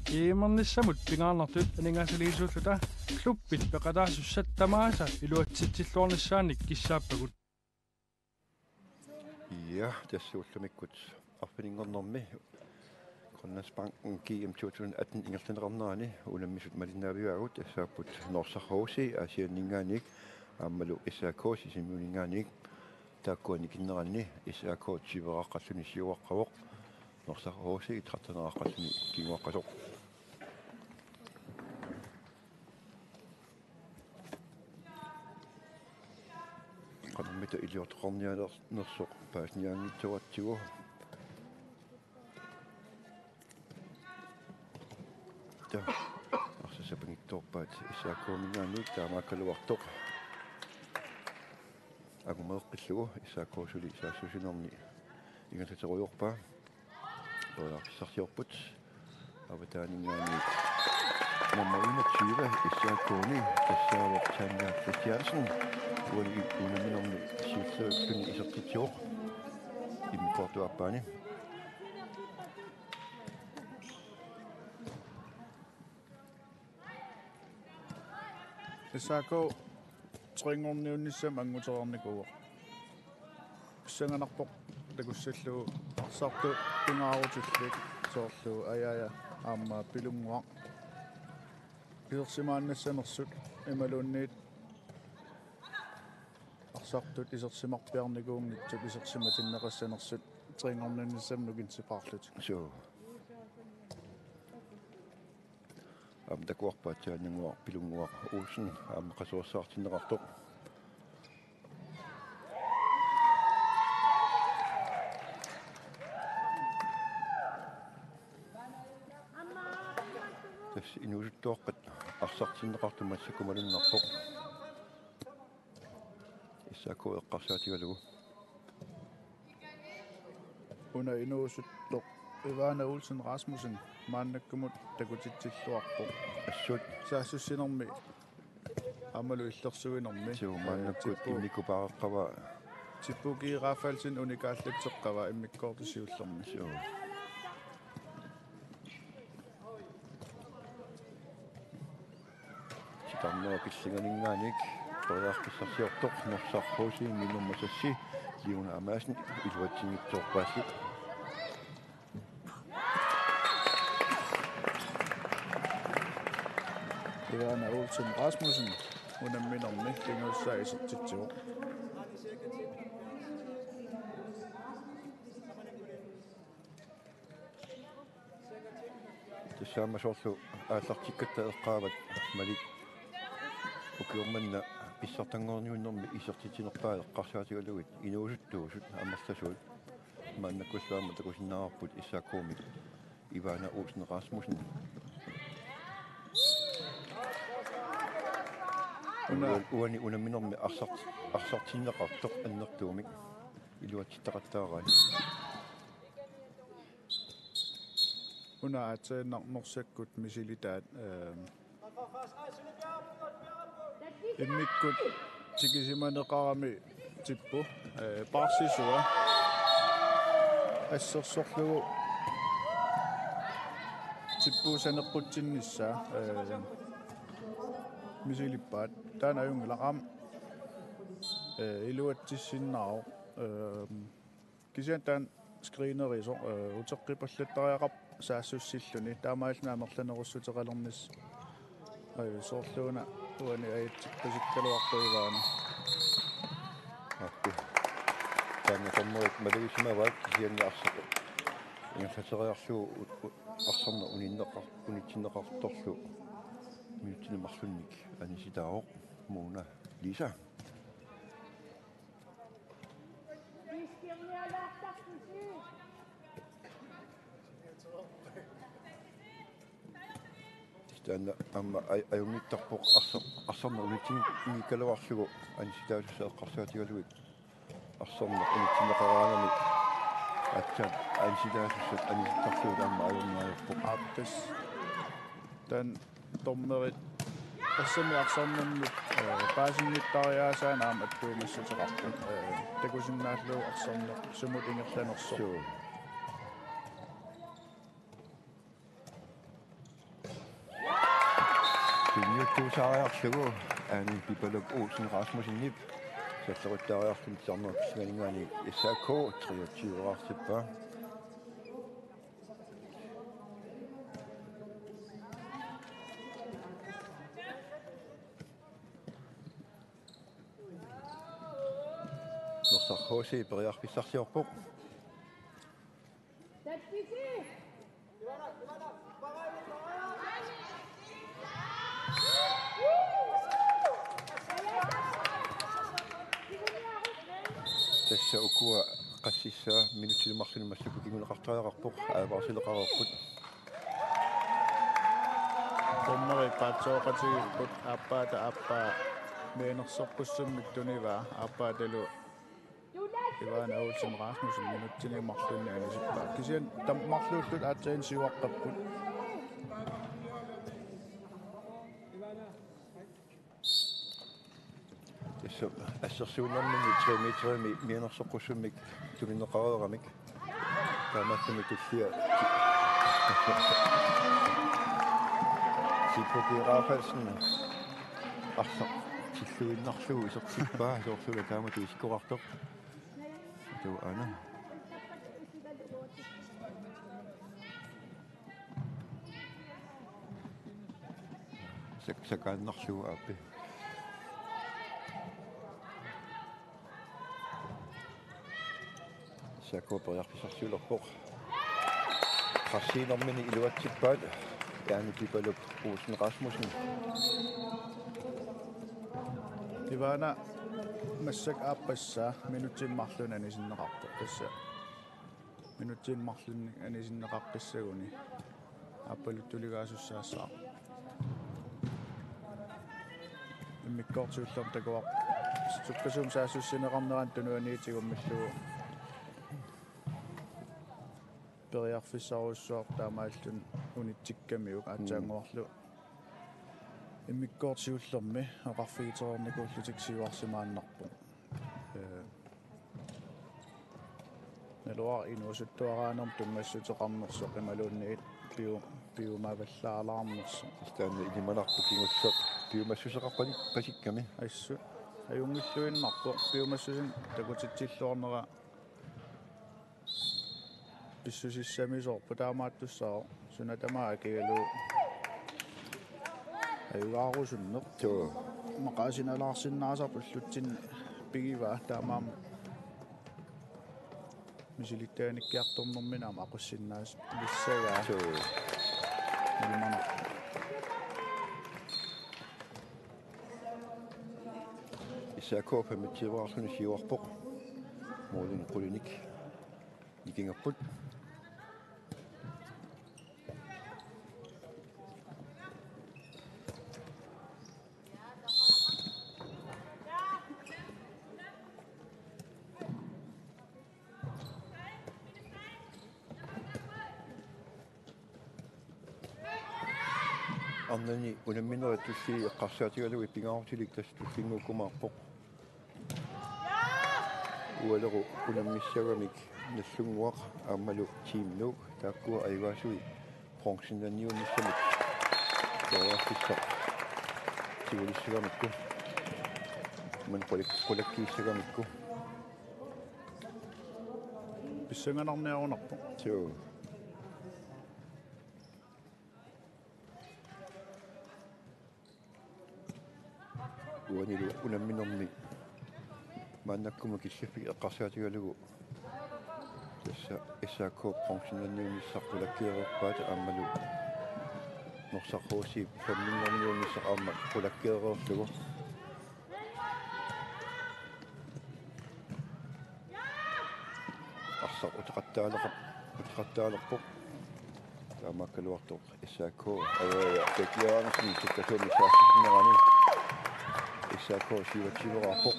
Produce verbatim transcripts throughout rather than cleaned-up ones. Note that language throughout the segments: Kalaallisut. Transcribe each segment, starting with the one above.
G M-ernissamut pingaarnertut aningaasaliisuulluta klubbit peqataasussat tamaasa iluatsitsilluarnissaannik kissaappagut. Ja, tassa ullumikkut arfininngornermi Grønlandsbanken G M to tusind atten ingerlanneqarnerani unammisut malinnaavigaavut, tassaapput Norsaq H C Aasianninngaanniit aammalu S A K Sisimiuninngaanniit. Taakkua nikinneranni S A K tyveraqqalluni siuaqqavoq, Norsaq H C tretten-eraqqalluni kinguaqqasoq. Qanormita iliortoqarniarnersoq paasiniaanngitsoratsigu. Taa, arsaq sapanngitsoorpaat S A K-minngaanniit taamaakkaluartoq. Angumeeqqillugu S A K suli saassussinerni ingerlaterujoorpaa. Periarfissarsiorput. Avataaninngaanniit nummer enogtyve S A K-mi tassaavoq Tanja Christiansen. Uani unamminermi siullertuni isertitsivoq. Immikkoortup aappaani. S A K tre-nngorniunnissamut angutereernikuuvoq. Pissanganarpoq takussallugu arsartut pingaarutillit soorlu Ajaja aamma Pilunnguaq isersimaannassanersut imaluunniit arsartut isersimarpiarnikuunngitsut isersimatinneqassanersut tre-nngorniunnissamut nukinsipaarlutik. Suu. Aamma takuarput aatsaannguaq Pilunnguaq Olsen aamma qasuersaartinneqartoq. Tassa inuusuttuaqqat arsartinneqartut massakkut malunnarpoq. S A K eqqarsaatigalugu. Una inuusuttoq Ivana Olsen Rasmussen maannakkumut takutitsilluarpoq. Assut. Saassussinermi aammalu illersuinermi. Suu, maannakkut Tippu-, immikkut paareqqavaa. Tippu G. Rafaelsen unikaallatseqqavaa immikkoortut siullermi. Suu. Titarnerup killinganinngaanniit periarfissarsiortoq Norsaq H C-mi nummer seks, Leona Madsen, iluatsinngitsoorpaallu. Ivana Olsen Rasmussen unamminermi kinguussaa isertitsivoq. Tassa aamma soorlu aallartikkatta eqqaavat Malik, ukioq manna pissartanngorniunnermi isertitsinerpaat eqqarsaatigalugit inuusuttuusut amerlasuut. Maannakkullu aamma takusinnaavarput S A K-mi Ivana Olsen Rasmussen. Una- Uani, uani unamminermi arsart-, arsartinneqartoq annertuumik iluatsitseqattaarai. Una aatsaannaq Norsakkut misilitaat, ehm, immikkut tikisimaneqarami Tippu, eh, paarsisua assersorlugu Tippu saneqqutsinnissaa, eh, misilippaat. Taanna ajunngilaq aamma, eh, iluatsissinnaavoq, ehm, Kisianni taanna screenerisoq, eh, uteqqipallattariaqarpoq saassussilluni. Taamaalilluni amerlanerussuteqalernissaq. Ai, soorluuna uani ajatsikkaluartoq Ivana. Aappi. Taanna dommerit malugisimavaat kisianni arsaq ingerlateriarlugu u-, u-, arsarneq uninneqar-, unitsinneqartorlu minutsini marlunnik anisitaavoq Mona Lisa. Taanna aamma aj-, ajunngittarpoq arsar-, arsarneq unitsinngikkaluarlugu anisitaasussat eqqarsaatigalugit. Arsarneq unitsinneqaraangamik aatsaat anisitaasussat anisittarlugit aamma ajornarpoq. Aappis. Taanna dommerit tassami arsarnermut, eh, paasinnittariaasaannik aamma attuumassuteqarput, eh, takusinnaallugu arsarneq sumut ingerlanersoq. Suu. Niuttuusaariarlugu Ane Pipaluk Olsen Rasmussenip salleruttaariarluni titarnerup pissanganinngaanniit S A K treogtyve-raartippaa. Norsaq H C periarfissarsiorpoq. Tassa ukua qassissaa minutsini marlunni massakkut kinguneqartariaqarpoq, advarsileqareerput. Dommeri paatsooqatigiipput, aappaata aappaa mianersoqqussummik tunivaa, aappaatalu Ivana Olsen Rasmussen minutsini marlunni anisippaa. Kisianni tam-, marluullutik aatsaat siuaqqapput. Tassa assersuinermini tre meterimi mianersoqqussummik tunineqareeramik. Taamaattumik tullia Tipuki Rafaelsen arsaq tilluinnarlugu isertippaa, soorlu una taamatut isikkoqartoq. Tuu aana. Sak-, sakaannarlugu aappi. S A K periarfissarsiulerpoq. Qassiinermini iluatsippaat Ane Pipaluk Olsen Rasmussen. Ivana massakkut aappassaa minutsini marlunni anisinneqarpoq. Tassa minutsini marlunni anisinneqaqqissaguni aappaluttuligaasussaassaaq. Immikkoortoq siullermik takuar-, sukkasuumik saassussineqarnerani tunuaniit tigummillugu periarfissarujussuaq taamaalilluni unitsikkamiuk aatsaannguarlu. Immikkoortoq siullermi oqarfigitereernikuullutik siuarsimaannarpoq. Ee, naluara inuusuttuaraanermut tunngassuteqarnersoq imaluunniit piu-, piumavallaalaarnersoq. Taanna ilimanarpoq kingulleq piumassuseqarpani-, -pasikkami. Assut. Ajunngilluinnarpoq piumassuseq takutitsilluarnera pissusissamisoorpoq taamaattussaavoq. Suna tamaat akigalugu ajugaarusunneq. Tuu. Maqaasinalaarsinnaasarpoq ullutsinni pigivaa taamaammat. Misilittaganikkiartornermini aamma aqussinnaassagaa. Tuu. Ilimanarpoq. S A K femogtyve-raarluni siuarpoq. Målini qulinik nikingapput. Arnani unamminerit tullii eqqarsaatigalugu pingaarutilik tassa tullinnguukkumaarpoq. Ualeru unammissagamik Nagdlunguaq aammalu Team Nuuk, taakkua ajugaasui bronzenniunnissamik periarfissaq tigulissagamikku. Maanna qulak-, qulakkiissagamikku. Pissanganarniarunarpoq. Suu. Uanilu unamminermi maannakkut killiffik eqqarsaatigalugu tassa S A K bronzenniunnissaa qulakkeereerpaat aammalu Norsaq H C femminniunnissaa aamma qulakkeereerlugu. Arsaq uteqattaaleqa-, uteqattaalerpoq. Taamaakkaluartoq S A K, øh, Bæk Jørgensen, sukkasuumik saassussinerani. S A K syvogtyve-raarpoq.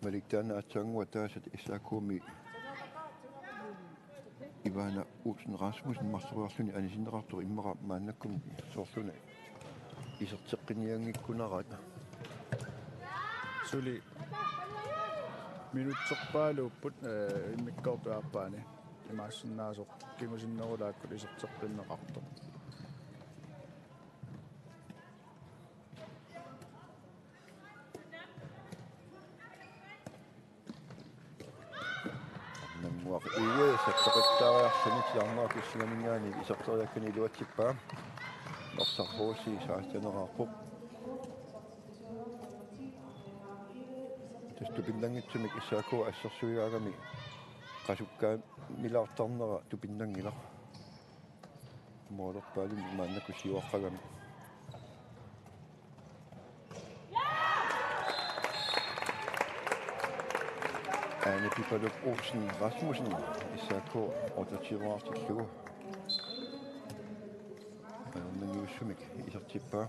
Malik taanna aatsaannguaq taasat S A K-mi Ivana Olsen Rasmussen marloriarluni anisinneqartoq immaqa maannakkut soorluna iserteqqinnianngikkunaraat. Suli Minutserpaaluupput, eh, immikkoortut aappaanni. Imaassinnaasoq kingusinnerulaakkut iserteqqinneqartoq. Arnannguaq Ive sassaqattaariarluni Titarnaaq Kissilinngaanniit iserteriakkani iluatsippaa. Norsaq H C seksten-eqarpoq. Tassa tupinnanngitsumik S A K assersuigaangami qasukkaannilaartarnera tupinnanngilaq. Moolerpaalunni maannakkut siuaqqagami. Ane Pipaluk Olsen Rasmussen, S A K otteogtyve-artillugu. Ajornanngiusumik isertippaa.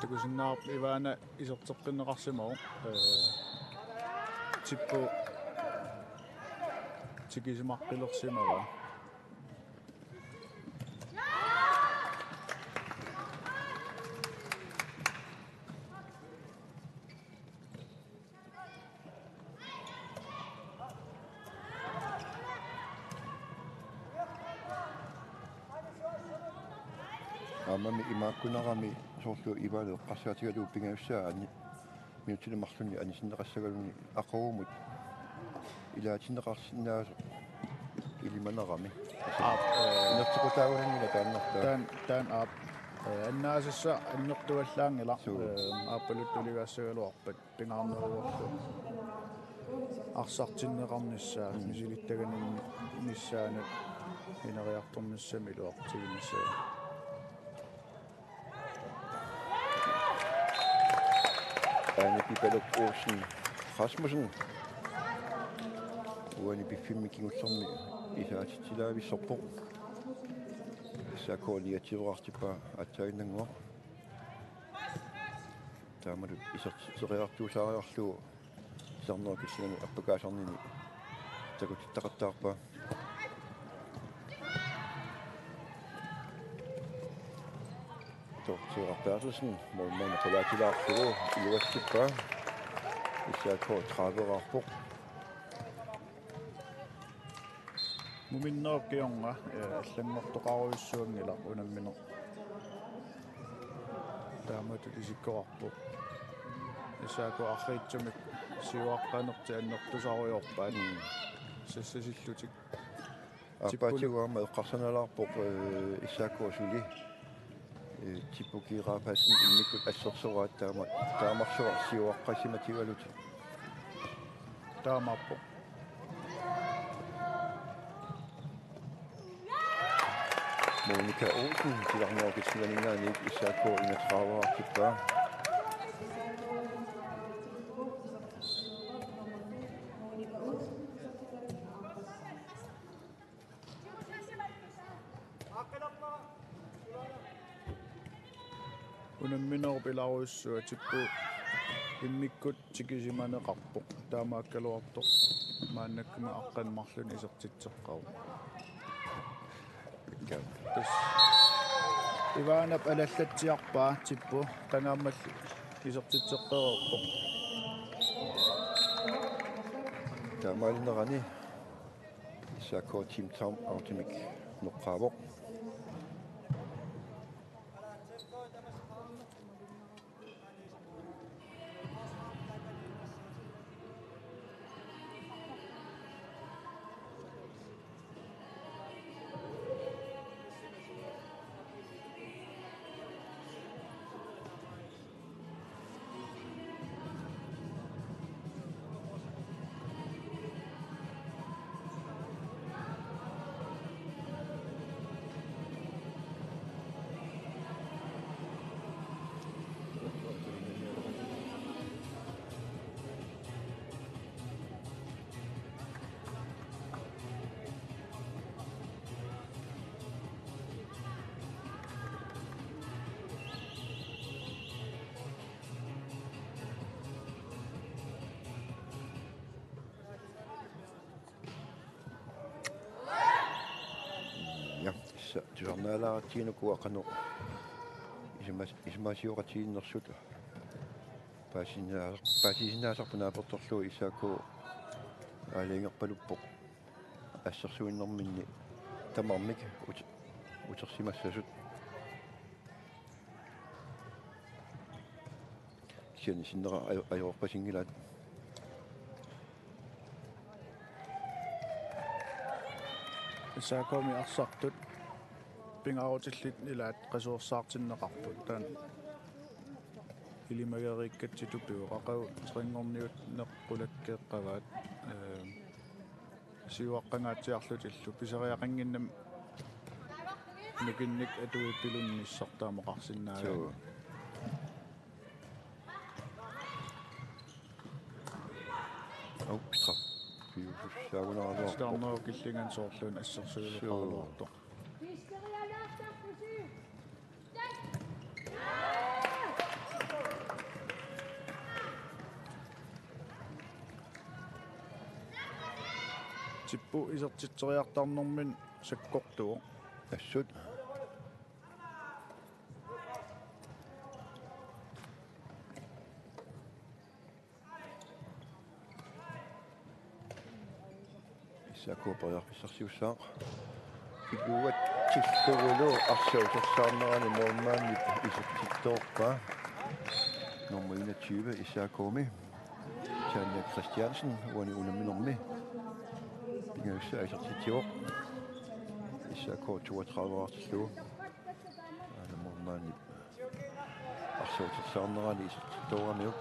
Takusinnaavarput Ivana iserteqqinneqarsimavoq, eh, Tippu tikisimaqqilersimavaa. Aammami imaakkunarami soorlu Ivana eqqarsaatigalugu pingajussaa ani-, minutsini marlunni anisinneqassagaluni aqagumut ilaatinneqarsinnaasoq ilimanarami. Aap, eh, inerteqqutaagunanngilaq taannartaa. Taan-, taanna aap. Eh, annaasassaq annertuallaanngilaq. Suu. Eh, aappaluttuligassagaluarpat. Pingaarneruvoq arsartinneqarnissaa, mm, misilittaginninnissaanut ineriartornissamut iluaqutiginissaa. Ane Pipaluk Olsen Rasmussen. Uani piffimmi kingullermi isaatitsilaavissorpoq. S A K niogtyve-artippaa aatsaaginnannguaq. Taamatut isertitseriartuusaariarlugu Titarnaaq Kissilinngaanniit appakaasarnini takutittaqattaarpaa. Tortiirak Berthelsen, målmand qulaatilaarlugu iluatsippaa. S A K tredive-arpoq. Muminnerup kingorna, eh, allanngortoqarujussuanngilaq unammineq. Taamatut isikkoqarpoq. S A K arriitsumik siuaqqanertik annertusarujoorpaat. Mm. Sassasillutik. Aappaatigooq aamma eqqarsanalaarpoq, eh, S A K suli. Eh, Tippu Kiiraapassen immikkut assersoraat taama-, taamarsuaq siuaqqasimatigalutik. Taamaappoq. Monika Olsen, Titarnaaq Kissilinngaanniit S A K enogtredive-artippaa. Unamminerup ilarujussua Tippu immikkut tikisimaneqarpoq. Taamaakkaluartoq maannakkut aqqaneq-marlunnik isertitseqqavoq. Tassa Ivanap alallatsiarpaa Tippu qangaammalli isertitseqqereerpoq. Taamaalinerani S A K team time-outimik noqqaavoq. Tusarnaalaaratsigu uku qanoq isimas-, isumasioqatigiinnersut paasisinnaasar-, paasisinnaasarput naapertorlugu S A K aalajangerpaluppoq assersuinnerminni tamarmik ut-, utersimassasut. Kisianni sinnera ajo-, ajorpasinngilaat. S A K-mi arsartut pingaarutillit ilaat qasuersaartinneqarput. Taanna ilimagereerikkatsigu pivoq, aqagu treerniunneq qulakkeeqqavaat. Ee, siuaqqangaatsiarlutillu pisariaqannginnami nukinnik atuipilunnissaq taamaqarsinnaagaanni. Suu. Au, straf. Piusussaagunaraluarpoq. Sitarnerup killinganni soorluuna assersuisoqaraluartoq. Tippu isertitseriartarnermini sakkortuvoq. Assut. S A K periarfissarsiussaaq. Iluatsillugulu arsaq utersaarnerani målmandip isertittoorpaa. Nummer enogtyve S A K-mi, Tanja Christiansen, uani unamminermi pingajussaa isertitsivoq. S A K toogtredive-artillugu. Aana målmandip arsaq utersaarnerani isertittooramiuk.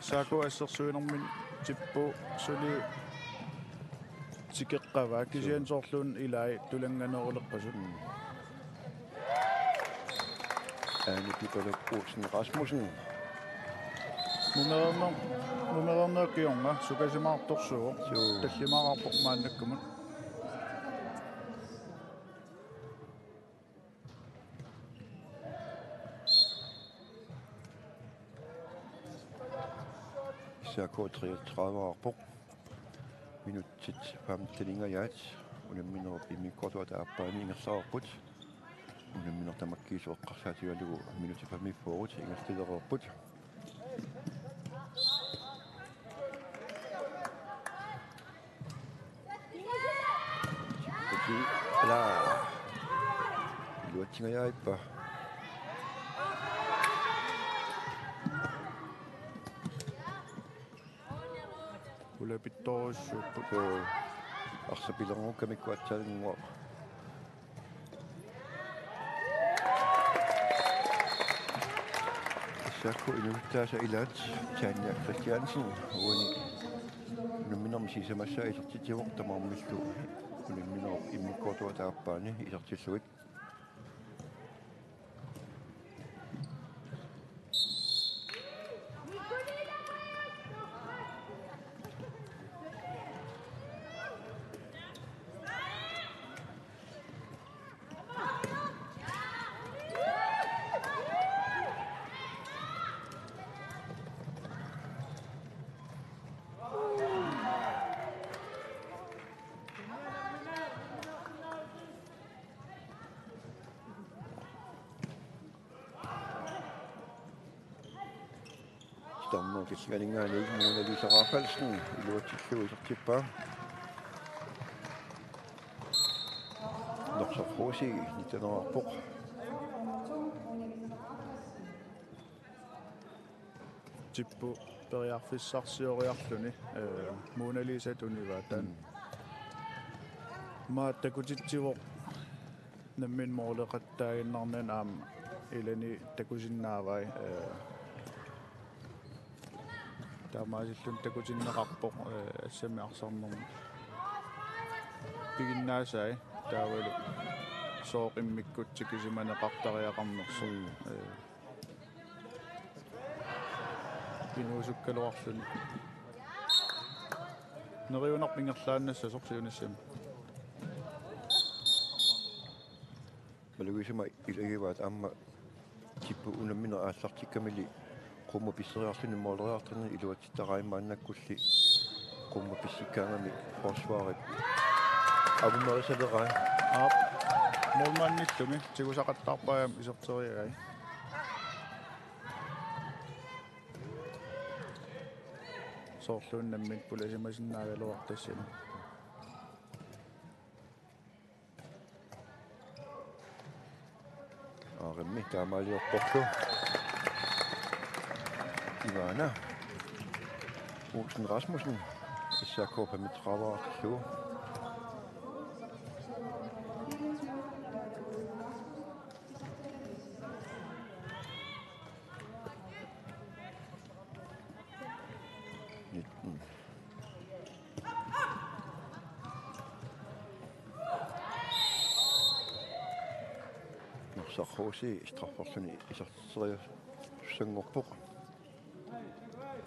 S A K assersuinermini Tippu suli tikeqqavaa, kisianni soorluuna ilai tulannganeruleqqasut. Mm. Ane Pipaluk Olsen Rasmussen. Mumereerner-, mumereerneq kingorna sukasimaartorsuuvoq. Suu. Tallimaarpoq maannakkumut. S A K treogtredive-arpoq. Minutsit femteningajaat unamminerup immikkoortuata aappaani ingerlareerput. Unammineq tamakkiisoq eqqarsaatigalugu minutsit femogfyrre ingerlalereerput. Ala. Iluatsingajaappa. Ulapittorujussuupput. Suu. Arsaq pilerngukkamikku aatsaannguaq. S A K inuusuttaasa ilaat Tanja Christiansen uani unamminermi sisamassaa isertitsivoq, tamarmillu unamminerup immikkoortuata aappaani isertillugit. Sitarnerup killingani Mona Lisa Rafaelsen iluatsillugu isertippaa. Norsaq H C nitteneqarpoq. Tippu periarfissarsioriarluni, ee, Mona Lisa tunivaa taanna. Mm. Aamma takutitsivoq nammineq måleqattaaginnarnani, aamma ilani takusinnaavai, ee, taamaasilluni takutinneqarpoq, ee, assammik arsarnermi piginnaasai taavalu sooq immikkut tikisimaneqartariaqarnersoq. Mm. Ee, inuusukkaluarluni. Neriunarpoq ingerlaannassasoq siunissami. Louisema ilagivaat aamma Tipput unammineq aallartikkamili qummut pisseriarluni måleriartorneq iluatsittaraat maannakkulli qummut pissikkaangami forsvarip avummerisaleraat. Aap. Målmandillumi tigusaqattaarpaa iserteriagai. Soorlu unammineq pulasimasinnaagaluartoq tassani. Aarimmi taamaaliorporlu. Ivana Olsen Rasmussen, S A K femogtredive-artillugu. Nitten. Norsaq H C strafferluni iserteriassanngorpoq.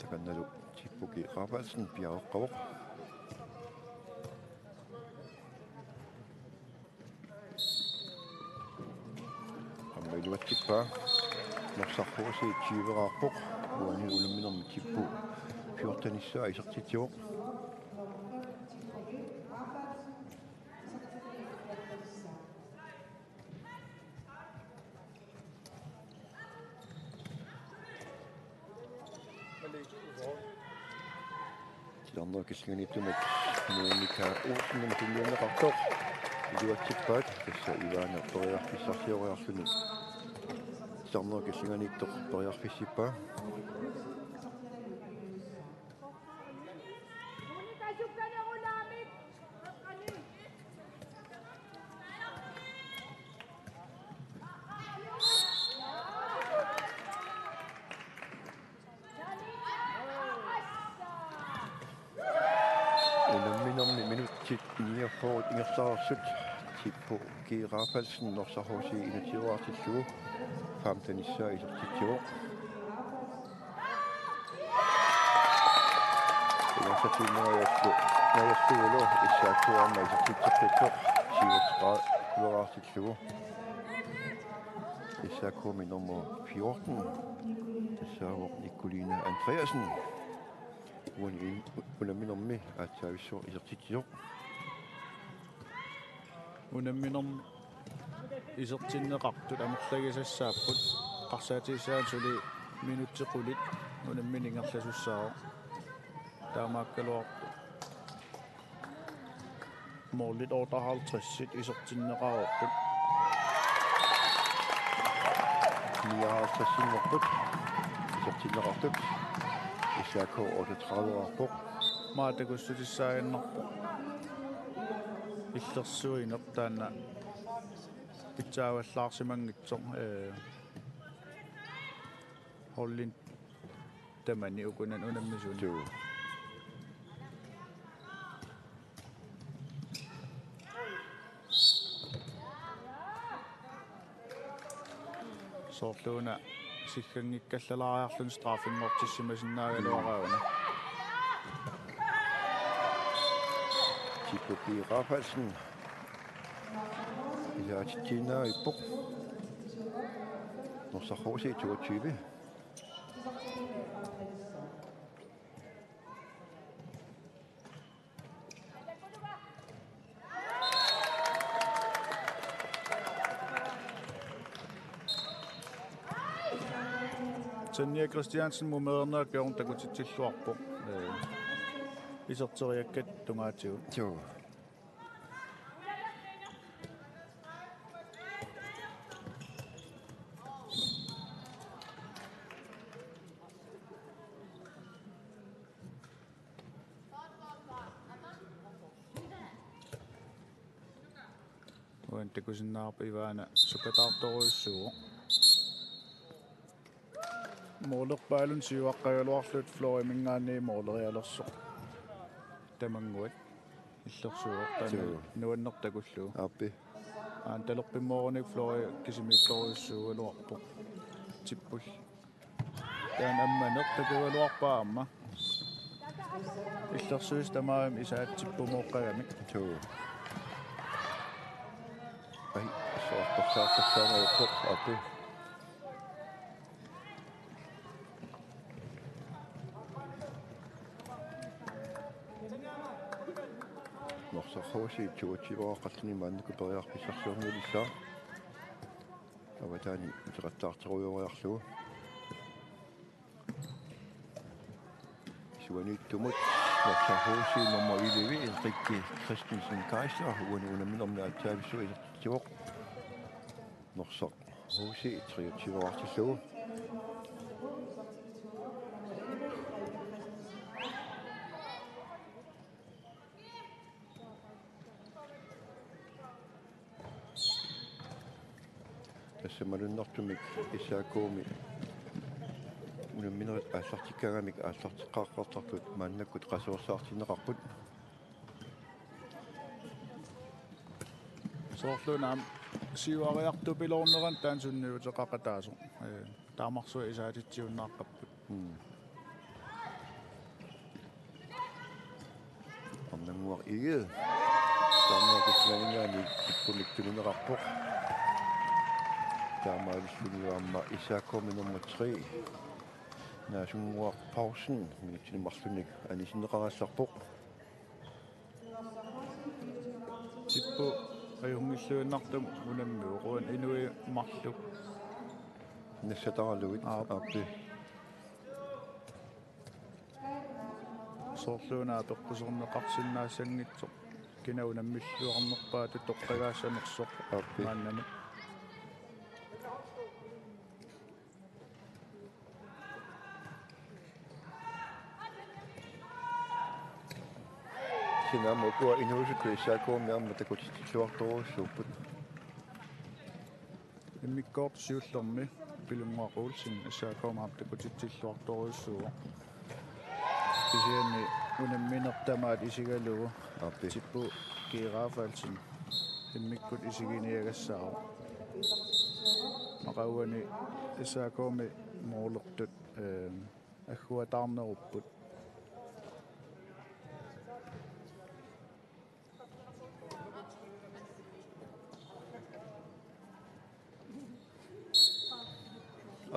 Takannalu Tippuk Rafaelsen piareeqqavoq. Aamma iluatsippaa. Norsaq H C tyve-raarpoq. Uani unamminermi Tipput fjortenissaa isertitsivoq. Titarnerup killinganiittumut Monika Olsenimut tunniunneqartoq. Iluatsippaat, tassa Ivana periarfissarsioriarluni. Titarnerup killinganiittoq periarfissippaa. Unamminermi minutsit niogfyrre ingerlareersut Tippuk Rafaelsen Norsaq H C enogtyve-artillugu femtenissaa isertitsivoq. Ingerlatsiinnariarlu, neriarlugulu S A K aamma isertitseqqittoq syvogtredive-artillugu. S A K-mi nummer fjorten, tassaavoq Nicoline Andreasen. Uani unamminermi aatsaavissuaq isertitsisoq. Unamminermi isertinneqartut amerlagisassaapput. Eqqarsaatigissaanut suli minutsit qulit unammineq ingerlasussaavoq. Taamaakkaluartoq målit otteoghalvtreds isertinneqareerput. Nioghalvtredsinngorput isertinneqartut. S A K otteogtredive-raarpoq. Maanna takussutissaaginnarpoq. Illersuineq taanna pitsaavallaarsimanngitsoq, ee, holdini tamani ukunani unammisuni. Juu. Soorluuna sigganngikkallarluni straffinngortissimasinnaagaluaraana. Tippuk Rafaelsen. Ilaatitsiinnarpoq. Norsaq H C toogtyve. Tanja Christiansen mumeerneq kingorna takutitsilluarpoq. Ee, iserteriakkat tungaatigut. Juu. Uani takusinnaavarput Ivana sukataartorujussuuvoq. Målerpaalunnik siuaqqagaluarlugu Floriminngaanniit målerialersoq. Tamannguaq illersuivoq taanna. Juu. Nuannertakullugu. Aappi. Aana talerpimmooruni Flori kisimiittorujussuugaluarpoq. Tippullu. Taanna ammaneq takugaluarpaa aamma. Illersuisut tamaasa isaat tippumooqqagamik. Juu. Ai, soorlu Tassaartassaanngorpoq api. Norsaq H C toogtyve-aqarluni maannakkut periarfissarsiorniulissaaq. Avataani uteqattaartorujooriarlugu. Isuaniittumut Norsaq H C nummer elleve, Enrique Christensen Kaiser, uani unamminermi aatsaavissuaq isertitsivoq. Norsaq H C treogtyve-artillugu. Tassa malunnartumik S A K-mi unamminerit aallartikkaagamik aallarteqqaartartut maannakkut qasuersaartinneqarput. Soorlu una aamma siuariartupiloornerani taanna sunniuteqaqataasoq. Ee, taamarsuaq isaatitsiunnaaqqapput. Mm. Arnannguaq Egede. Taanna kissaaninngaanniit tippumik tunineqarpoq. Taamaalilluni aamma S A K-mi nummer tre, Naasunnguaq Paulsen, minutsini marlunnik anisinneqarallarpoq. Tipput ajunngilluinnartumik unammivoq, uani inuit marluk nassataralugit. Aap. Aappi. Soorlu una apeqquserneqarsinnaassanngitsoq, kina unammilluarnerpaatut toqqagaassanersoq. Aappi. Maannamut. Kisianni aamma ukua inuusuttut S A K-mi aamma takutitsilluartorujussuupput. Immikkoortoq siullermi Pilunnguaq Olsen S A K-mi aamma takutitsilluartorujussuuvoq. Kisianni unammineq tamaat isigalugu. Aappi. Tipput G. Rafaelsen immikkut isiginiagassaavoq. Aqaguani S A K-mi målertut, ehm, agguataarnerupput.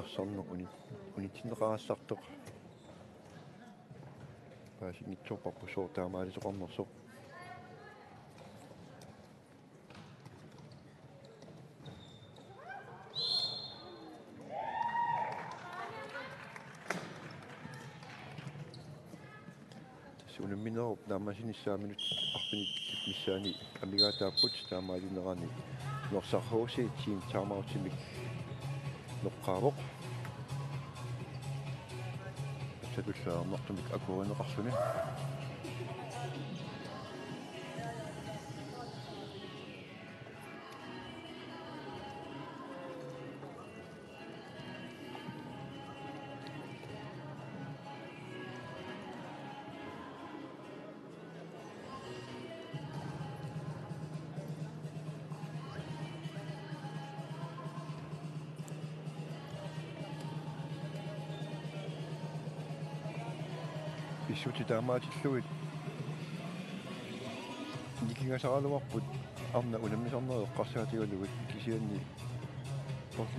Arsarneq uni-, unitsinneqarallartoq. Paasinngitsoorparput sooq taamaalisoqarnersoq. Tassa unamminerup naammassinissaa minutsit arfineq-missaanni amigaataapput, taamaalinerani Norsaq H C team timeoutimik noqqaavoq. Assatullu ajornartumik akuerineqarluni. Pissutsit taamaatillugit nikingasaraluarput arnat unammisarnerit eqqarsaatigalugit, kisianni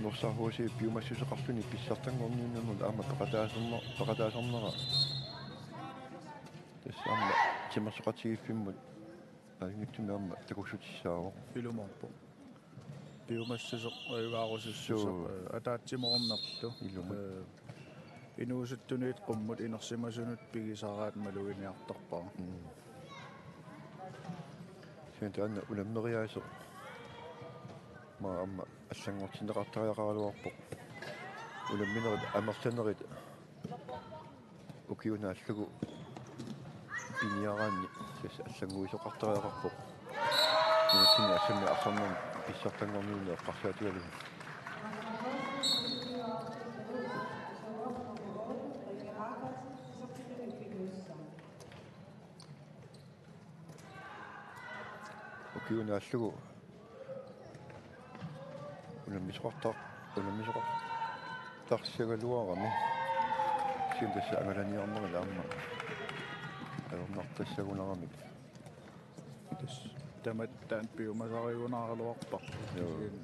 Norsaq H C piumassuseqarluni pissartanngorniunnermut aamma peqataasarne-, peqataasarnera. Tassa aamma timersoqatigiiffimmut ajunngitsumik aamma takussutissaavoq. Ilumoorpoq. Piumassuseq ajugaarusussuseq, suu, eh, ataatsimoornerlu. Ilumut. Eh, inuusuttuniit qummut inersimasunut pigisaraat maluginiartarpara. Mm. Kisianni taanna unammeriaaseq maanna aamma allanngortinneqartariaqaraluarpoq. Unamminerit amerlanerit ukiut naallugu piniaraanni tassa allannguisoqartariaqarpoq. Nunatsinni assammi arsarnermi pissartanngorniunneq eqqarsaatigalugu. Ukiut naallugu unammisoqartar-, unammisoqartarsigaluarami. Kisianni tassa angalaniarnerit aamma ajornartassagunaramik. Tassa tamatta taanna piumasarigunaraluarpara. Joo. Kisianni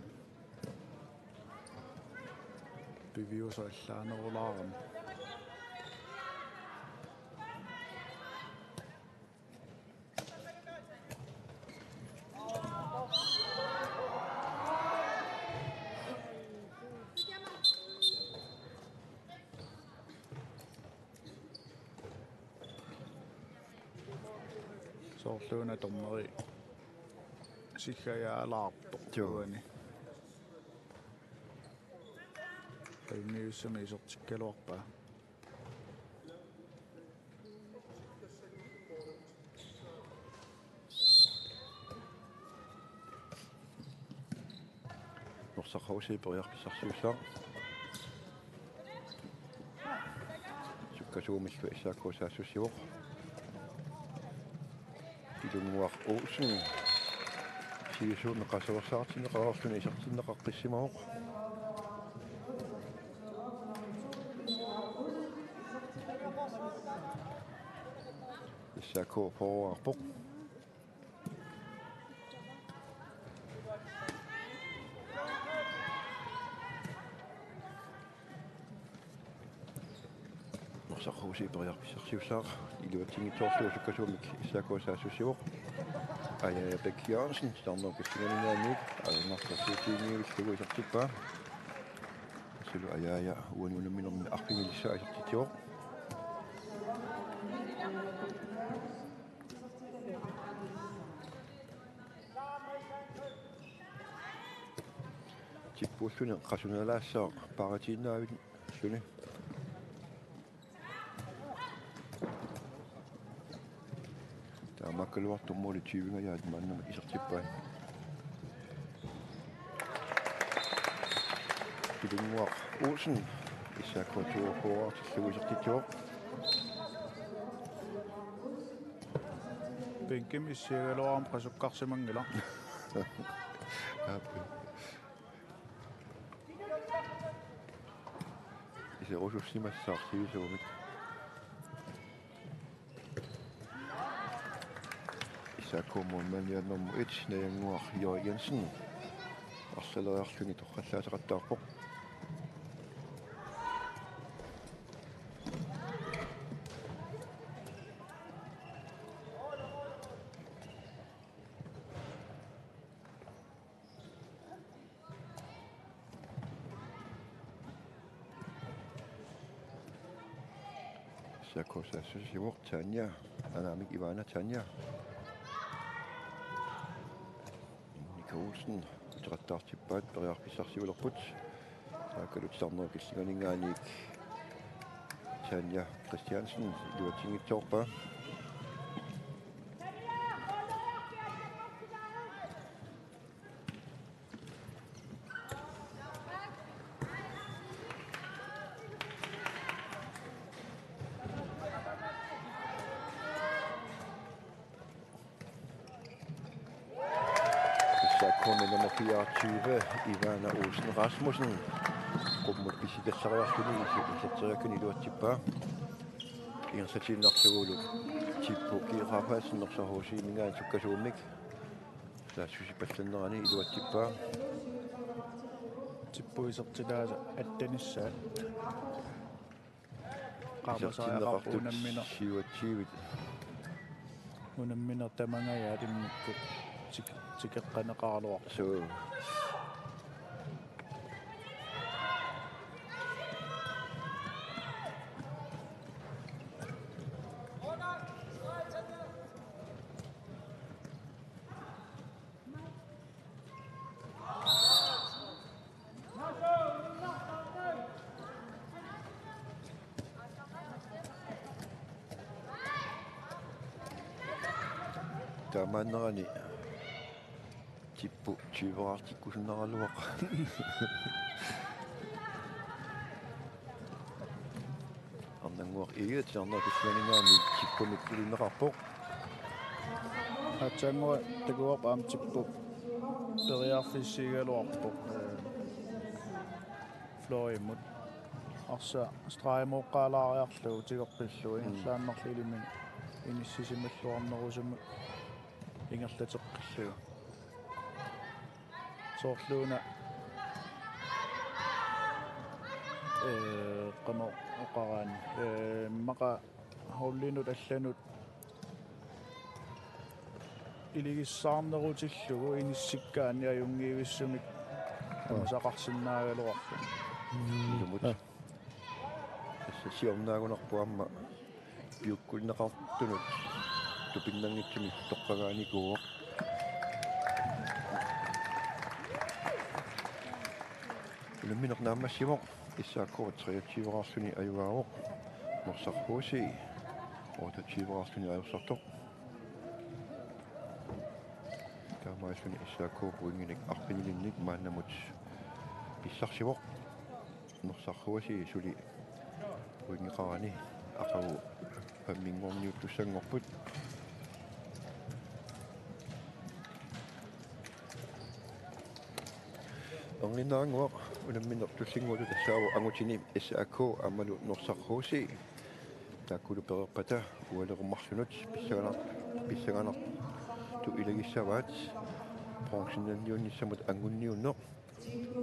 Piviusoq allaanerulaarami. Soorluuna dommeri siggajaalaarpoq. Joo. Uani. Qajunngiussamik isertikkaluarpaa. Norsaq H C periarfissarsiussaaq. Sukkasuumillu S A K saassussivoq. Ilunnguaq Olsen. Sivisuumik qasuersaartinneqareerluni isertinneqaqqissimavoq. S A K forwarderpoq. Norsaq H C periarfissarsiussaaq, iluatsinngitsoorlugu sukkasuumik S A K saassussivoq. Ajaja Bech Jørgensen, titarnerup killinganinngaanniit, ajornartorsiutiginngillugu isertippaa. Sulu Ajaja uani unamminermi arfinilissaa isertitsivoq. Tippuulluni qasunalaassaaq paaritiinnaavilluni. Taamaakkaluartoq måli tyvengajaat maannamut isertippaat. Ilunnguaq Olsen, S A K toogfyrre-tillugu isertitsivoq. Bænkimi issiagaluarami qasukkarsimanngilaq. Aap. Iserusussimassaaq sivisuumik. S A K-p målmandiat nummer et, Najannguaq Jørgensen, arlaleriarluni torrallaateqattaarpoq. S A K saassussivoq, Tanja. Anaamik Ivana, Tanja. Nika Olsen, uteqattaartippaat, periarfissarsiulerput. Taakkualu titarnerup killinganinngaanniit Tanja Christiansen iluatsinngitsoorpaa. S A K-p nummer fireogtyve, Ivana Olsen Rasmussen, qummut pissitallariarluni iserteriakkani iluatsippaa. Ingerlatiinnarlugulu Tippu G. Rafaelsen, Norsaq H C-minngaanniit sukkasuumik saassussipallannerani iluatsippaa. Tippu isertitaasa attanissaat. Qaamasariaqarpoq. Isertinneqartut unammineq. Siuatsiivit. Unammineq tamangajaat immikkut tik-, tikeqqaneqaraluarpoq. Suu. Taamaannerani Tippu tyveraartikkusunnaraluaq. Arnannguaq Egede titarnerup killinganinngaanniit Tippumik ilinneqarpoq. Aatsaannguaq takuarput aamma Tippu periarfissiigaluarpoq, ee, fløjimut. Arsaq stregimooqqaalaariarlugu tigoqqillugu, mm, ingerlaannarlu iliminut inissisimalluarnerusumut ingerlateqqillugu. Soorluuna Ee, qanoq oqaraanni, ee, immaqa hollinut allanut iligissaarnerutillugu inissikkaanni ajunngivissumik tamasaqarsinnaagaluarput. Ilumut. Aa. Tassa siornaagunarpoq aamma piukkuneqartunut tupinnanngitsumik toqqagaanikuuvoq. Unammineq naammassivoq, S A K treogtyve-raarluni ajugaavoq, Norsaq H C otteogtyve-raarluni ajorsartoq. Taamaalilluni S A K pointinik arfinilinnik maannamut pissarsivoq. Norsaq H C suli pointeqarani aqagu femminngorniuttussanngorput. Erniinnarannguaq unammineq tullinnguuttoq tassaavoq angutini S A K aammalu Norsaq H C. Taakkulu pereerpata ualerumarlunut pissanganar-, pissanganartut ilagissavaat. Bronzenniunnissamut angunniunneq.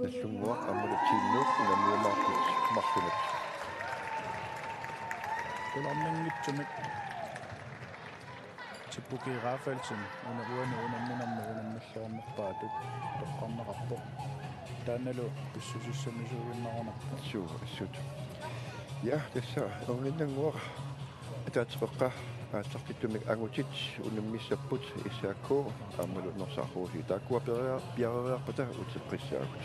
Nagdlunguaq aammalu Team Nuuk unammiumaartut marlunut. Qularnanngitsumik Tipuki Rafaelsen una uani unamminermi unammilluarnerpaatut toqqarneqarpoq. Taannalu pissusissamisuuginnarunarpoq. Suu, assut. Ja, tassa erniinnarannguaq ataatsip qeqqa aallartittumik angutit unammissapput S A K aammalu Norsaq H C. Taakkua piareeriar-, piareeriarpata uteqqissaagut.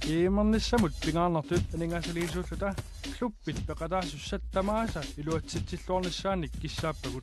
G M-ernissamut pingaarnertut aningaasaliisuulluta klubbit peqataasussat tamaasa iluatsitsilluarnissaannik kissaappagut.